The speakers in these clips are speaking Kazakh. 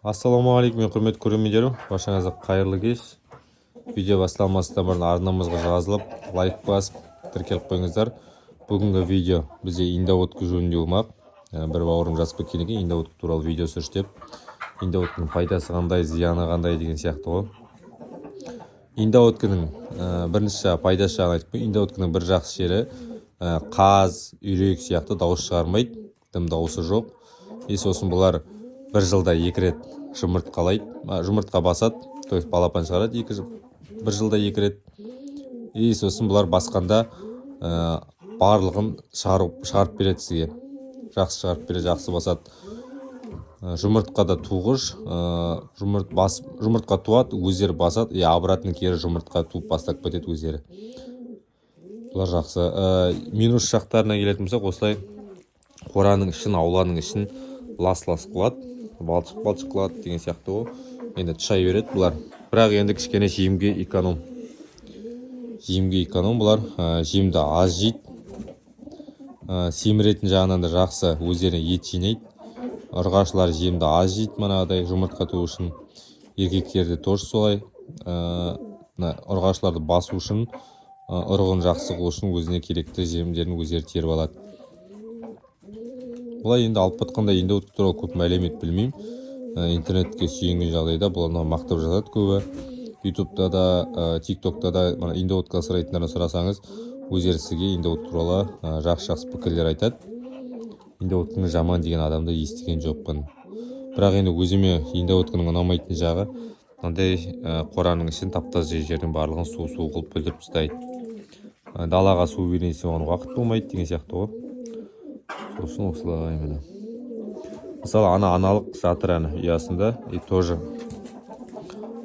Ассалаумағалейкум, құрметті көрермендерім! Баршаңызға қайырлы кеш! Видео басталмастан бұрын арнамызға жазылып, лайк басып, тіркеліп қойыңыздар. Бүгінгі видео бізде индоутка жөнінде болмақ. Бір бауырым жазып кеткен екен, индоутка туралы видео түсірші деп. Индоутканың пайдасы қандай, зияны қандай деген сияқты ғой. Индоутканың бірінші жағы, пайдасы жағын айтып қояйын. Индоутканың бір жақсы жері, қаз, үйрек сияқты дауыс шығармайды, дым дауысы жоқ. И сосын бұлар бір жылда екі рет жұмыртқалайды, жұмыртқа басады, то есть балапан шығарады бір жылда екі рет. И сосын бұлар басқанда барлығын шығарып береді сізге, жақсы шығарып береді, жақсы басады. Жұмыртқа да туғыш, жұмырт бас, жұмыртқа туады, өздері басады и обратно кері жұмыртқа туып бастап кетеді өздері. Бұлар жақсы. Минус жақтарына келетін болсақ, осылай қораның ішін, ауланың ішін лас лас қылады, балшық балшық қылады деген сияқты ғой. Енді тұшай береді бұлар. Бірақ енді кішкене жемге эконом, жемге эконом бұлар, жемді аз жейді. Семіретін жағынан да жақсы, өздеріне ет жинайды. Ұрғашылар жемді аз жейді манағыдай жұмыртқа туу үшін. Еркектері де тоже солай. Мына ұрғашыларды басу үшін, ұрығын жақсы қылу үшін өзіне керекті жемдерін өздері теріп алады. Бұлай енді алып жатқанда, индоутка туралы көп мәлімет білмеймін. Интернетке сүйенген жағдайда, бұл анау мақтап жатады көбі ютубта да, тиктокта да. Мына индоутка асырайтындардан сұрасаңыз, өздері сізге индоут туралы жақсы жақсы пікірлер айтады. Индоутканы жаман деген адамды естіген жоқпын. Бірақ енді өзіме индоутканың ұнамайтын жағы мынандай: қораның ішін, тап таза жердің барлығын су су қылып бүлдіріп тастайды. Далаға су берейін десе, оған уақыт болмайды деген сияқты ғой. Сосын осылай, міне, мысалы, ана аналық жатыр әне ұясында. И тоже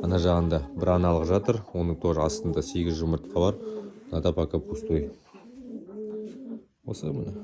ана жағында бір аналық жатыр, оның тоже астында сегіз жұмыртқа бар. Мынада пока пустой. Осы, міне.